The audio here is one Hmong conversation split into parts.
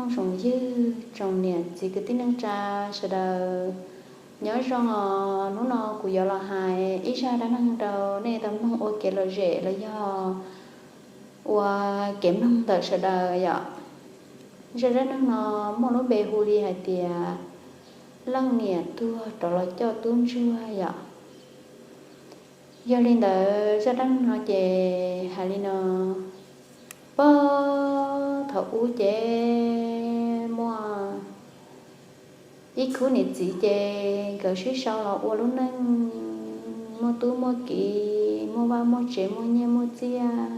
Tsoom ywg tsoom niam txiv kwv tij neej tsa sawv daws, nyob zoo os. Hnub no kuv yuav los hais ib zaj dab neeg rau nej tau mloog ua kev lom zem los yog ua kev mloog ntawm sawv daws yom. Zaj dab neeg no muaj lub npe hu li hais tias leej niam tuag rov los coj tub ntsuag yom. Yog li ntawd zaj dab neeg no ces hais li no: Puag thaum ub ces muaj ib khub niam txiv ces nkawd sib sau los ua lub neej muaj tub muaj kiv, muaj vaj muaj tsev, muaj nyiaj muaj txiaj,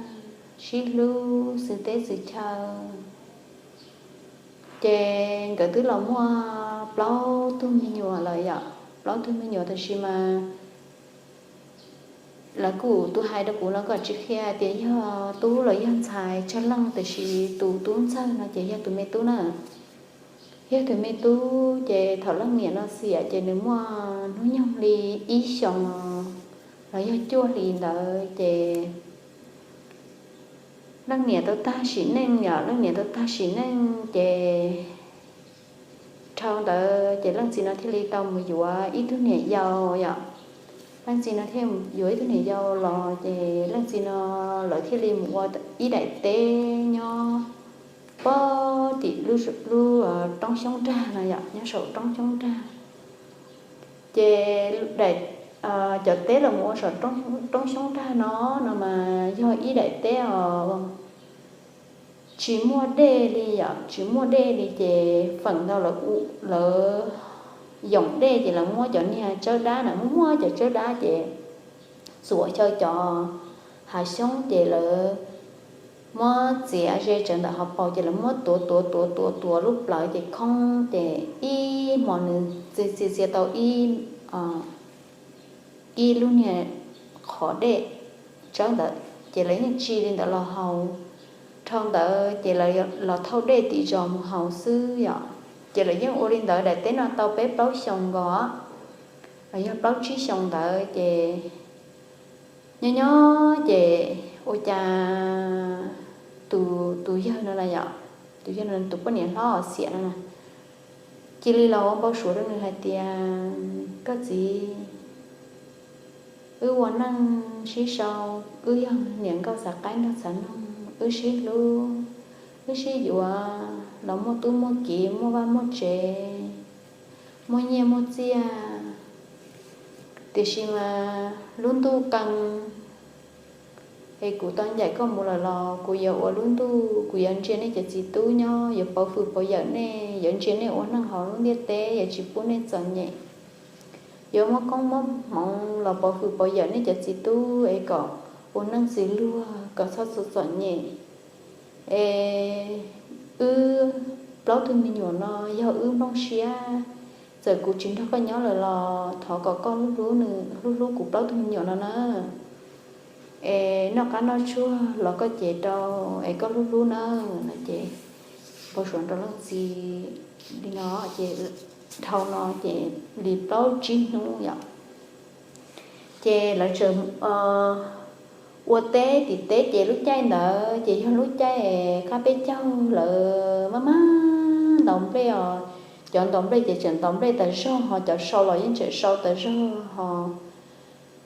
sib hlub xws teb xws chaw. Ces nkawd twb los muaj plaub tug me nyuam lawm yom, plaub tug me nyuam, tab sis mas lawv kuj, tus hais rau kuv no kom tsis qhia tias yog tub los yog ntxhais tsawg leej, tab sis tus tub ntxawg no ces yog tus me tub na. Yog tus me tub ces thaum leej niam no xiam ces nws muaj hnub nyoog li ib xyoos los yog cuaj hlis ntawd ces leej niam tau tag sim neej yom, leej niam tau tag sim neej ces dhau ntawd ces leej txiv no thiaj li tau mus yuav ib tug niam yau yom. Leej txiv no thiaj yuav ib tug niam yau los ces leej txiv no lawv thiaj li mus ua ib daim teb nyob puag tim lub roob xyoob rag no yom, nyob saum roob xyoob rag. Ces cov teb los mus ua saum roob xyoob rag no no mas yog ib daim teb os tsis muaj dej li yom, tsis muaj dej li ces feem ntau lawv yoom dej ces lawv muab cov niag tsawb dab na, muab muab cov tsawb dab ces txuam xyaw cov hav xyoob ces lawv muab txiav ze tsawv ntawm hauv paus ces lawv muab tuav tuav tuav tuav tuav lub plawv ces khoob ces ib hmo nws txia txia txia tau ib ib lub niag qhov dej tsawb ntawd ces lawv yeej tsi li ntawd los haus. Dhau ntawd ces lawv los thauj dej tim zos mus haus xwb yom. Ces lawv yeej ua li ntawd daim teb no tau peb plaub xyoos nkaus, los yog plaub tsib xyoos ntawd ces nyob nyob ces ua cas tus, tus yawg no na yom, tus yawg no tus poj niam hlob xiam no na, cia li los ua npau suav rau nws hais tias, koj txiv, wb ua neej sib sau, wb yog niam nkauj xav qaib nraug xav noog, wb sib hlub, wb sib yuav los muaj tub muaj kiv, muaj vaj muaj tsev, muaj nyiaj muaj txiaj, tiam sis mas lub ntuj qee es kuv tau ncaim koj mus lawm los kuv yuav ua lub ntuj, kuv yuav ntsia nej cov txiv tub nyob, yuav pauv fwm pauv yawm nej, yuav ntsia nej ua neej hauv lub ntiaj teb, yuav tsis pub nej txom nyem, yuav muab koob muab hmoov los pauv fwm pauv yawm nej cov txiv tub es kom ua neej txwv luag kom txhob txom txom nyem. Es wb plaub tug me nyuam no yog wb nplooj siab, txawm kuv tsis nrog koj nyob lawm los thov kom koj hlub hlub nws, hlub hlub kuv plaub tug me nyuam no na. Es noj qab noj tsuag los koj cev rau es koj hlub hlub na. No ces npau suav rau leej txiv li no ces dhau no ces li plaub tsib hnub yom, ces lawv tseem ua teb tim teb ces lub caij ntawd ces yog lub caij qab peb caug lawv maj maj ntaus nplej os. Cov ntaus nplej ces tseem ntaus nplej tas zog ho cov sau los yeej tseem sau tas zog ho.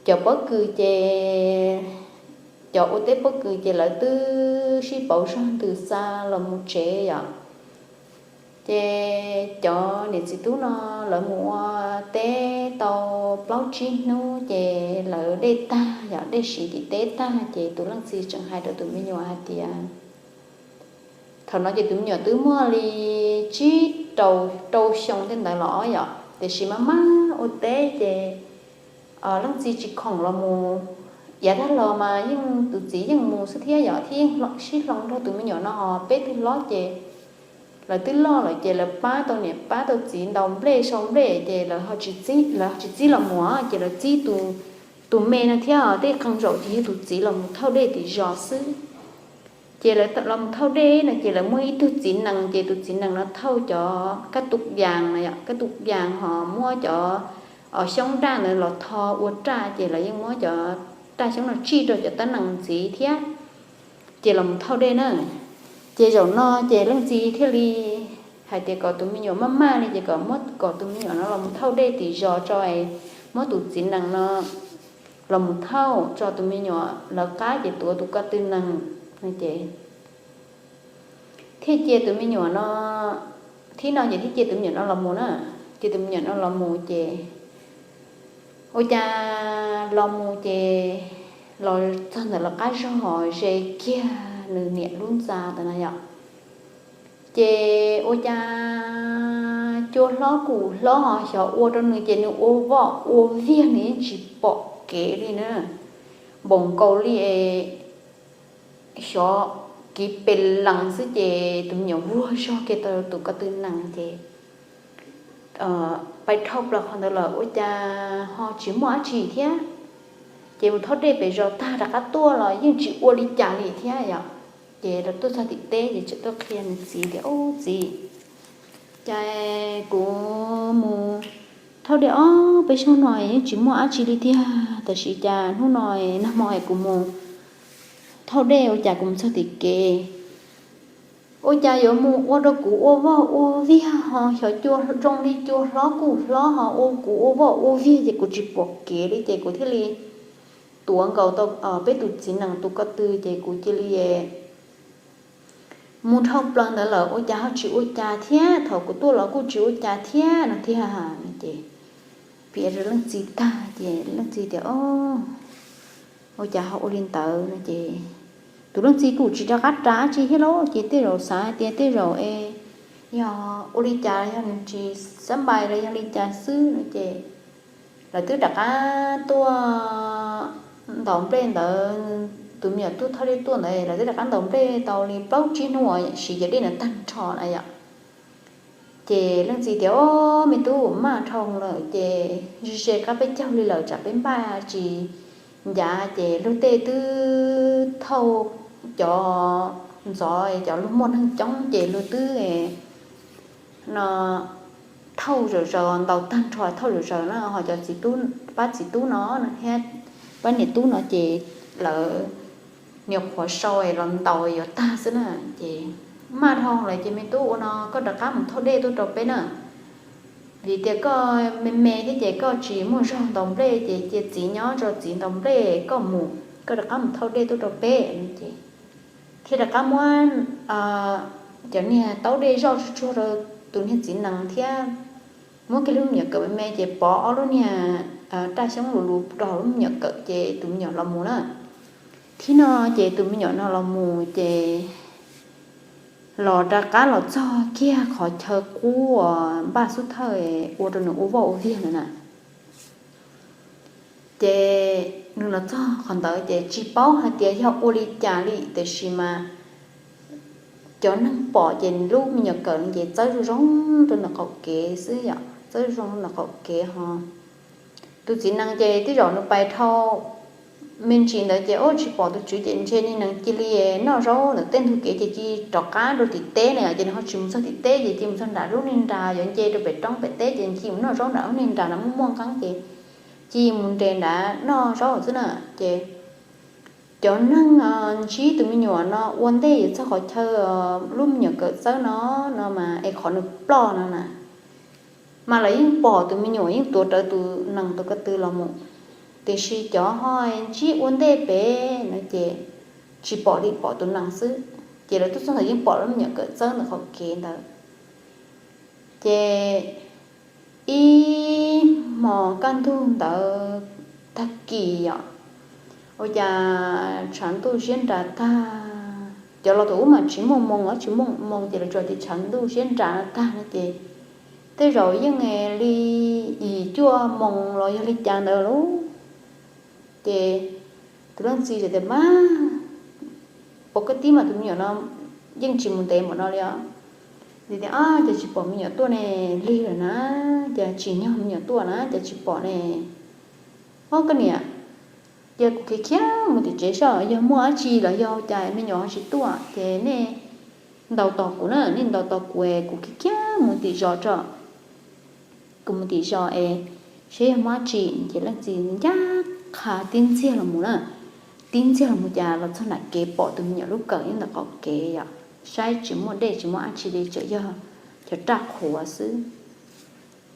Cov pob kws ces, cov ua teb pob kws ces lawv twb sib pauv zog ntws xa los mus tsev yom. Ces cov niam txiv tub no lawv mus ua teb tau plaub tsib hnub ces lawv dej tag yom, dej siv tim teb tag ces tus leej txiv tseem hais rau tus me nyuam hais tias, thaum no ces tus me nyuam twb muaj li tsib rau, rau xyoo tej ntawd los yom, tiam sis maj maj ua teb ces leej txiv tsis khoom los mus. Yav tag los mas yeej tus txiv yeej mus xwb thiab yom, thiab yeej sib hloov nrog tus me nyuam no ho peb tug hlob ces lawv twb loj lawm ces lawv pab tau niam pab tau txiv ntaus nplej sau nplej ces lawv ho tsis txib, lawv tsis txib los mus ces lawv txib tus, tus me no thiab. Tej qee zaum ces yog tus txiv los mus thauj dej tim zos xwb. Ces lawv los mus thauj dej no ces lawv muaj ib tug txiv nees, ces tus txiv nees no thauj cov kab tus yas no yom, kab tus yas ho muab cov xyoob daj ntawd los tho ua raj ces lawv yeej muab cov raj xyoob no tsij rau cov tab nees ntxiv thiab, ces los mus thauj dej na. Ces zaum no ces leej txiv thiaj li hais tias kom tus me nyuam maj maj li ces kom muab, kom tus me nyuam no los mus thauj dej tim zos tso, muab tus txiv nees no los mus thauj tso tus me nyuam lawv qab ces tuav tus ko tw nees no ces thiaj cia tus me nyuam no, thib no ces thiaj cia tus me nyuam no los mus na. Cia tus me nyuam no los mus ces ua cas los mus ces los txog ntawm lawv qab zog ze kiag nws niam lub ntxa ntawd no yom. Ces ua cas cua hlob kuj hlob ho xyov ua rau nws ces nws ua voj ua viag nws yeej tsis pom kev li na. Npaum nkaus li xyov kiv pes lees xwb ces tus me nyuam vuag zog kiag tau tus ko tw nees ces pais dhau plaws qhov ntawd lawm ua cas ho tsis muaj dab tsi thiab. Ces mus thauj dej pem zos tag rov qab tuaj los yeej tsis ua li cas li thiab yom. Ces lawv tuaj txog tim teb ces tseem tuaj qhia nws txiv tias, Ub txiv, cas kuv mus thauj dej ob peb zaug no yeej tsis muaj dab tsi li tiag, tab sis cas hnub no nag hmo es kuv mus thauj dej ua cas kuv mus txog tim kev ua cas yuav mus ua rau kuv ua voj ua viag ho xyov cua zoo li cua hlob kuj hlob ho ua kuv ua voj ua viag ces kuv tsis pom kev li ces kuv thiaj li tuav nkaus tau peb tus txiv nees tus ko tw ces kuv cia li mus dhau plaws ntawd lawm ua cas ho tsis ua cas thiab, thaum kuv tuaj los kuj tsis ua cas thiab no tiag no ces piav rau leej txiv tag ces leej txiv tias, Ua cas ho ua li ntawd no ces tus leej txiv kuj tsis rov qab ras dab tsi thiab lauj, ces tej zaum xav hais tias tej zaum es yog ua li cas yog nws tsis xab npais los yog li cas xwb no ces lawv twb rov qab tuaj ntaus nplej ntawd, tus me nyuam tuaj thauj dej tuaj ntawd lawv twb rov qab ntaus nplej tau li plaub tsib hnub siv cov dej ntawd tag nrho na yom. Ces leej txiv tias, Ob, me tub, maj dhau lawm ces ze ze qab peb caug li lawm tsam peb npaj tsis ncav ces luag tej twb thauj cov ntxov cov luag muaj neeg coob ces luag twb no thauj zom zaws ntaus tag nrho thauj zom zaws na ho cov txiv tub, pab txiv tub no thiab pab niam tub no ces lawv nyuam qhuav sau los ntaus yuav tag xwb na. Ces maj dhau lawm ces me tub ua no koj rov qab mus thauj dej tuaj rau peb na, vim tias koj me me thiab ces koj tsis muaj zog ntaus nplej ces cia txiv nyob tso txiv ntaus nplej koj mus, koj rov qab mus thauj dej tuaj rau peb no ces thiaj rov qab muab cov niag taub dej zoj tsuag tsuag rau tus niag txiv nees thiab muab kiag lub me nyuam kawm me me ces pov ob lub niag raj xyoob lus lus rau hauv lub me nyuam kawm ces tus me nyuam los mus na. Thib no ces tus me nyuam no los mus ces los rov qab los txog kiag qhov chaw qub uas npaj xub thawj ua rau nws ua voj ua viag ntawd na. Ces nws los txog qhov ntawd ces tsis paub hais tias yog ua li cas li tiam sis mas cov neeg pom ces lub me nyuam kawm ces txawb zoo zoo rau ntawm qaum kev xwb yom, txawb zoo rau ntawm qaum kev ho tus txiv nees ces tej zaum nws pais dhau me ntsis ntawd ces ub tsis pom tus tswv ces ntshe niag nees cia li noj zaub ntawm tej ntug kev ces cia li rov qab rau tim teb na ces nws ho tsis mus txog tim teb ces cia li mus txog nram lub niag nras yuav nce rau pem roob pem teb ces cia li mus noj zaub nram lub niag nras nrad muaj muaj nqeeb ces cia li mus nres nrad noj zaub xwb na. Ces cov neeg ntsib tus me nyuam no ua ntej yuav txog qhov chaw lub me nyuam kawm txawb no, no mas es qhov nws ploj no na, mas lawv yeej pom tus me nyuam yeej tuav rawv tus nees tus ko tw los mus, tiam sis cov ho ntsib ua ntej pem no ces tsis pom li, pom tus nees xwb. Ces lawv tuaj txog ntawd yeej pom lub me nyuam kawm txawb ntawm qhov kev ntawd. Ces ib hmos kaj ntug ntawd tag kis yom, ua cas tshav ntuj siab nras tag, cov los thaum ub mas tsis muaj moos, tsis muaj moos ces lawv tsuas tias tshav ntuj siab nras tag no ces tej zaum yeej li yim cuaj moos los yog li cas ntawd lauj. Ces tus leej txiv tias, Mas, pom koj tib mas tus me nyuam no yeej tsis mus ntev npaum no li os. Tias, Ab, cas tsis pom me nyuam tuaj ne, lig lawm na, cas tsis nyog me nyuam tuaj na, cas tsis pom ne. Ob, koj niam, cia kuv khiav khiav mus tim tsev saib yog muaj dab tsi los yog cas me nyuam ho tsis tuaj ces nej ntaus tos kuv na, nej ntaus tos kuv es kuv khiav khiav mus tim zos tso. Kuv mus tim zos es saib yog muaj dab tsi. Ces leej txiv ncaj qha tib ntxiag los mus na, tib ntxiag los mus cas los txog nram kev pom tus me nyuam lub kawm nyob ntawm qaum kev yom, saib tsis muaj dej tsis muaj dab tsi li, tsuas yog cov raj qhuav xwb.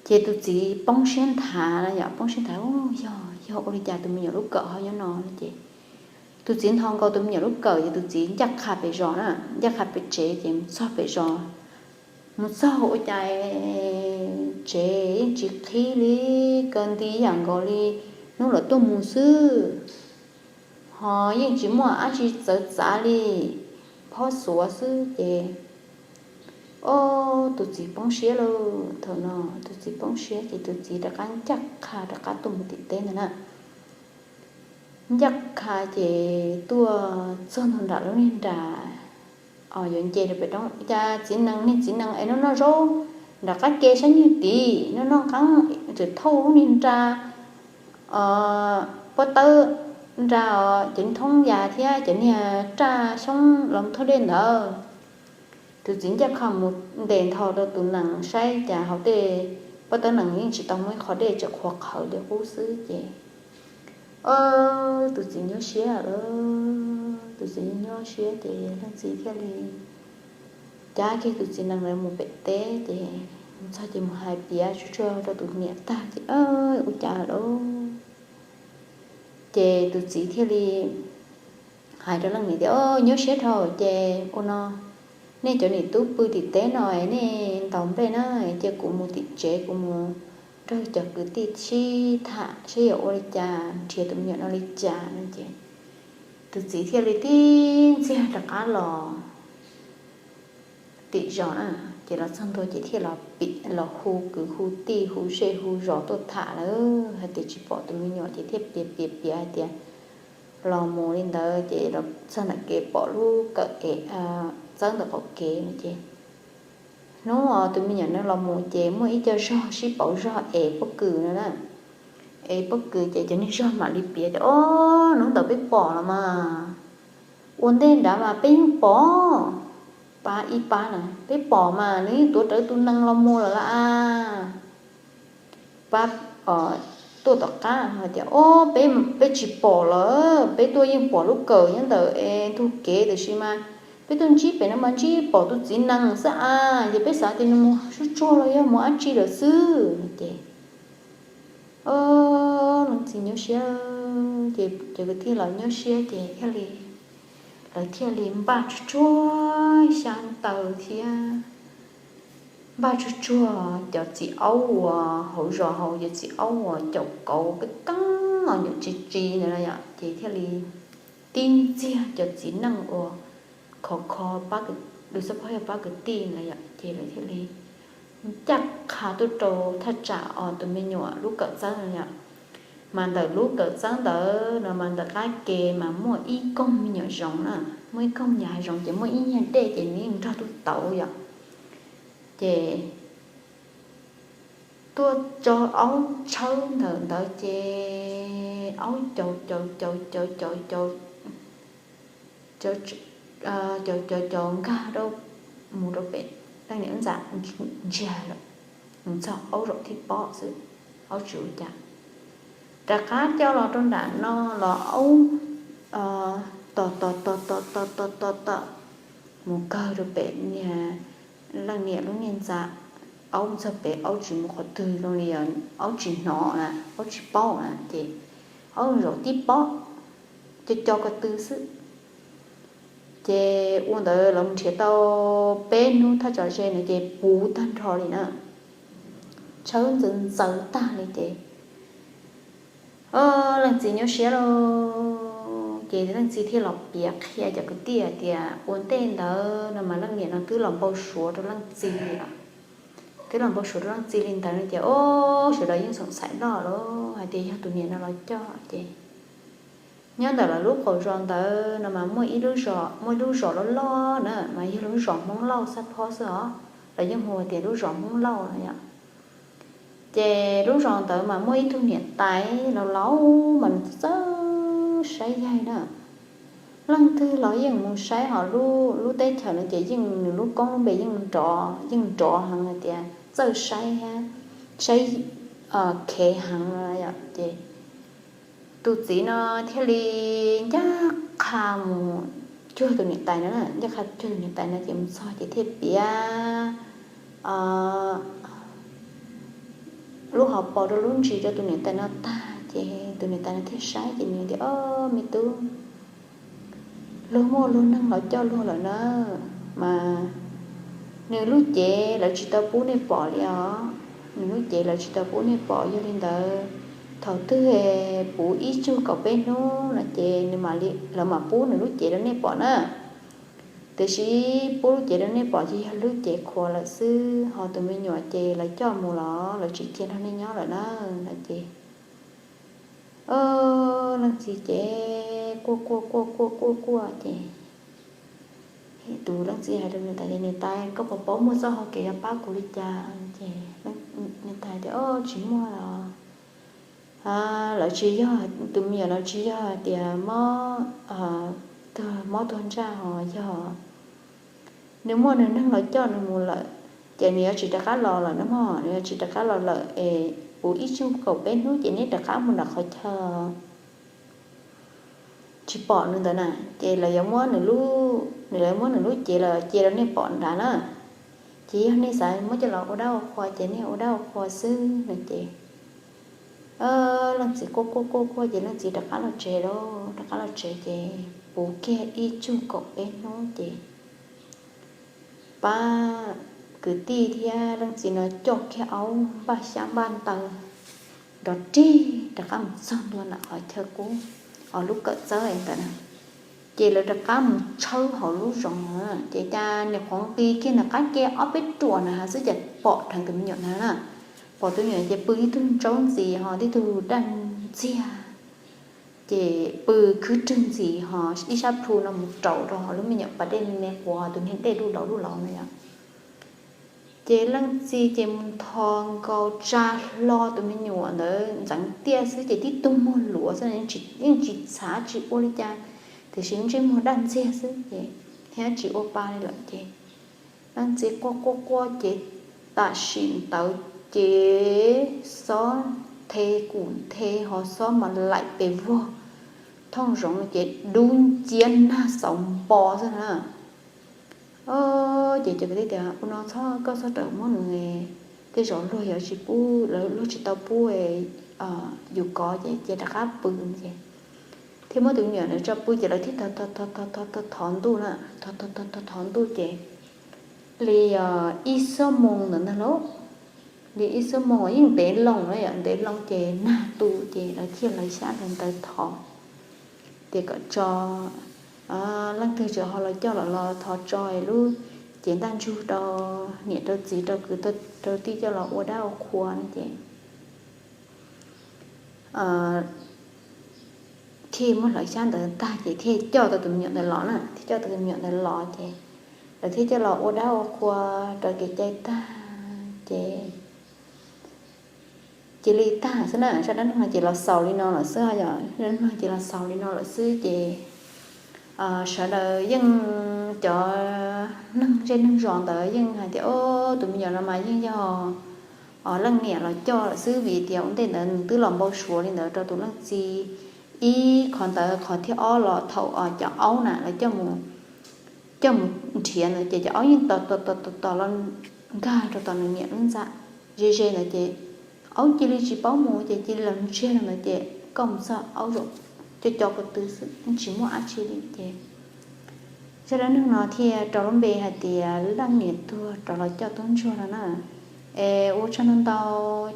Ces tus txiv poob siab nthav, yog poob siab nthav, yog, yog ua li cas tus me nyuam lub kawm ho nyob no no ces tus txiv nthos nkaus tus me nyuam lub kawm ces tus txiv ncaj qha pem zos na, ncaj qha pem tsev ces mus txog pem zos, mus txog ua cas tsev yeej tsis qhib li, kaw nti yam nkaus li hnub lawv tuaj mus xwb, ho yeej tsis muaj dab tsi txawv txav li, phob xuav xwb ces, o, tus txiv poob siab lauj. Thaum no tus txiv poob siab ces tus txiv rov qab ncaj qha rov qab tuaj mus tim teb ntag na. Ncaj qha ces tuaj txog nram lub niag nra, o, yuav nce rau pem roob, cas txiv nees, niag txiv nees es noj noj zaub nram qab ke sab nyuag tid, noj noj qab txawm thauj lub niag nra, pob tawb nra os, cov thoob yas thiab cov niag raj xyoob los thauj dej ntawd. Tus txiv ncaj qha mus ntes ntho rau tus nees saib cas hauv tej pob tawb nees yeej tsis tau muaj ib qho dej, tseem qhuav qhawv li qub xwb ces, o, tus txiv nyuaj siab lawm, tus txiv nyuaj siab ces leej txiv thiaj li cab kiag tus txiv nees ntawd mus pem teb ces mus txog ces mus hais piav tsuag tsuag rau tus niam tag ces, ua cas lawm. Ces tus txiv thiaj li hais rau leej niam tias, o, nyuaj siab dhau ces ua no, nej cov niam tub pw tim teb no nej ntaus nplej na, cia kuv mus tim tsev kuv mus nrog cov kwv tij sib tham seb yuav ua li cas nrhiav tus me nyuam no li cas no ces tus txiv thiaj li tib ntxiag rov qab los tim zos na. Ces los txog ntua ces thiaj los hu kwv hu tij hu zej hu zos tuaj tham lawm hais tias tsis pom tus me nyuam ces thiaj piav piav piav hais tias los mus li ntawd ces los txog ntawm kev pom lub kawm es txawb ntawm qaum kev no ces hnub tus me nyuam no los mus ces muaj ib co zog sib pauv zog es pob kws no na. Es pob kws ces cov niag zog mam li piav tias, o, hnub ntawd peb pom los mas, ua ntej nrad mas peb yeej pom, pab ib pab na, peb pom mas nws yeej tuav rawv tus nees los mus lawm lauj as. Pab tuaj tom qab hais tias, o, peb, peb tsis pom lawm, peb tuaj yeej pom lub kawm nyob ntawm es ntug kev tiam sis mas peb tuaj ntsib pem no mas ntsib pom tus txiv nees xwb as, ces peb xav tias nws mus tsuag tsuag los yog mus dab tsi lawm xwb no ces, o, leej txiv nyuaj siab ces cov kwv tij los nyuaj siab ces thiaj li, lawv thiaj li npaj tsuag tsuag xyab ntawv thiab npaj tsuag tsuag cov txiv aub uas hauv zos hauv, cov txiv aub uas caum kauv peb keeb os, nyuam tsis tsis ntawd na yom, ces thiaj li tib ntxiag cov txiv neej uas khov kho pab, lub xab phob yog pab kwv tij ntawd yom, ces lawv thiaj li ncaj qha tuaj rau thaj tsam os tus me nyuam lub kawm txawb no yom. Mas ntawm lub kawm txawb ntawd no mas ntawm qab ke mas muaj ib koog me nyuam zoov na, muaj ib koog me nyuam hav zoov ces muaj ib nyuag dej ces nws yeej nrog tuaj tauv yom. Ces tuaj tso aub tshawb ntawm ntawd ces aub caum caum caum caum caum caum caum caum nkag rau, mus rau pem leej niam lub ntxa ntsiag lawm, mus txog aub zaum thib pob xwb, aub tsis ua cas. Rov qab coj los rau nram no los aub tos tos tos tos tos tos tos tos mus kawg rau pem niag leej niam lub niag ntxa, aub txog pem aub tsis mus qhov twg zoo li os, aub tsis hnov na, aub tsis paub na, ces aub zaum tib pob, co co ko tw xwb. Ces ua ntawd los nrhiav tau peb hnub thaj tsam ze no ces puv tag nrho li na, tshawb ntxaws ntxaws tag li ces leej txiv nyuaj siab lauj, ces leej txiv thiaj los piav qhia cov kwv tij hais tias ua ntej ntawd no mas leej niam no twb los npau suav rau leej txiv li os. Twb los npau suav rau leej txiv li ntawd no ces, o, sawv daws yeej xoom xaim loj lawm hais tias yog tus niam no los coj ces nyob ntawm lawv lub qaum zos ntawd no mas muaj ib lub zos, muaj ib lub zos loj loj na mas yog lub zos Hmoob Lauj Xab Phob xwb os, lawv yeej hu tias lub zos Hmoob Lauj no yom. Ces lub zos ntawd mas muaj ib tug niam tais laus laus mas nws txawj saib yaig na. Leej twg los yeej mus saib, ho lub teb chaws no ces yeej nws lub koob lub npe yeej nrov, yeej nrov heev hais tias txawj saib, saib khev heev no yom. Ces tus txiv no thiaj li ncaj qha mus cuag tus niam tais no, ncaj qha cuag tus niam tais no ces mus txog ces thiaj piav lub hauv paus rau lub ntsis rau tus niam tais no tag ces tus niam tais no thiaj saib ces nws tias, Ob, me tub, luag muaj luag neeg los coj luag lawm na, mas nws lub cev lawv tsis tau pub nej pom li os. Nws lub cev lawv tsis tau pub nej pom, yog li ntawd thaum twg puv ib tsug kaum peb hnub no ces nws mam li, lawv mam pub nws lub cev rau nej pom na. Tiam sis pub lub cev rau nej pom ces yog lub cev qhuav lawm xwb, ho tus me nyuam ces lawv coj mus los lawv tsis cia nrog nej nyob lawm na. No ces leej txiv ces quaj quaj quaj quaj quaj quaj ces tus leej txiv hais rau niam tais tias, Niam tais, koj puas paub muaj txoj hau kev yuav pab kuv li cas? Ces niam tais tias, Ob, tsis muaj los. Lawv tsis yog, tus me nyuam no tsis yog hais tias mob, tuag mob tuag ntsaj ho yog nws muaj nws neeg los coj nws mus lawm, ces nws yuav tsis rov qab los lawm na mog, nws yuav tsis rov qab los lawm es puv ib tsug kaum peb hnub ces neb rov qab mus nram qhov chaw tsis pom nws ntawd na, ces lawv yuav muab nws lub, nws yuav muab nws lub cev los cia rau nej pom nrad na. Ces yog nej xav muab coj los ua dab ua qhua ces nej ua dab ua qhua xwb no ces leej txiv quaj quaj quaj quaj ces leej txiv rov qab los tsev lawm. Rov qab los tsev ces puv kiag ib tsug kaum peb hnub ces pab kwv tij thiab leej txiv no coj kiag aub npaj xyab npaj ntawv nrov rig rov qab mus txog ntua nram qhov chaw qub, lub kawm txawb ntawd na. Ces lawv rov qab mus tshawb hauv lub zoov no, ces cas nyuam qhuav nqis kiag ntawm qab ke ob peb ruam na xwb ces pom dheev tus me nyuam ntawd na. Pom tus me nyuam ces pw tib tug ntsaub ntxiv ho tib tug daj ntxiag, ces pw khwb rwg ntxiv ho ib sab plhu no mus raus rau hauv lub me nyuam pas dej me me quav tus niag dej duj laus duj laus na yom. Ces leej txiv ces mus nthos nkaus tsa hlo tus me nyuam ntawd ntxeev tiaj xwb ces tib tug muag luav xwb, yeej tsis txhav tsis ua li cas, tiam sis ntsej muag daj ntxiag xwb ces thiab tsis ua pa li lawm ces leej txiv quaj quaj quaj ces tam sim ntawd ces xob nthe kum nthe ho xob mas laim pes vog thooj zoov no ces dub nciab nag xauv npo xwb na. Ces cov kwv tij tias, Ua no txhob, koj txhob rawm muab nws, tej zaum luag yuav tsis pub, luag tsis tau pub yus kov ces cia rov qab pw ces thiaj muab tus me nyuam ntawd tso pw ces lawv thiaj thov ntuj na, thov ntuj ces li ib xuab moos ntawd ntag lauj, li ib xuab moos yeej ntev loo na yom, ntev loo ces nag tu ces lawv thiaj hlawv xyab hlawv ntawv thov tias kom tso, leej twg tseem ho los coj los los thov tso lub cev ntaj ntsug rau niam rau txiv rau kwv rau tij coj los ua dab ua qhua no ces thiaj muab hlawv xyab ntawv tag ces thiaj coj tau tus me nyuam ntawd los na, thiaj coj tau tus me nyuam ntawd los ces lawv thiaj coj los ua dab ua qhua rau kev cai tag ces cia li tag xwb na, zaj dab neeg no ces los xaus li no lawm xwb, yog dab neeg ces los xaus li no lawm xwb ces sawv daws yeej, cov neeg zej neeg zos ntawd yeej hais tias, O, tus me nyuam no mas yeej yog leej niam los coj lawm xwb, vim tias ua ntej ntawd nws twb los npau suav li ntawd rau tus leej txiv. Ib qhov ntawd, qhov thib ob los thaum cov aub na lawv coj mus nrhiav ntawd ces cov aub yeej tos tos tos tos los nkag rau tom nws niam lub ntxa ze ze ntawd ces aub cia li tsis paub mus ces cia li los ntsiag li ntawd ces koj mus txog aub zaum co co ko tw xwb, tsis muaj dab tsi li ces zaj dab neeg no thiaj rau lub npe hais tias leej niam tuag rov los coj tub ntsuag no na. Es ua tsaug ntau ntau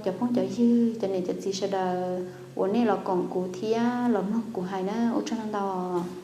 cov phooj cov ywg, cov niam cov txiv sawv daws uas nej los koom kuv thiab los mloog kuv hais na, ua tsaug ntau ntau.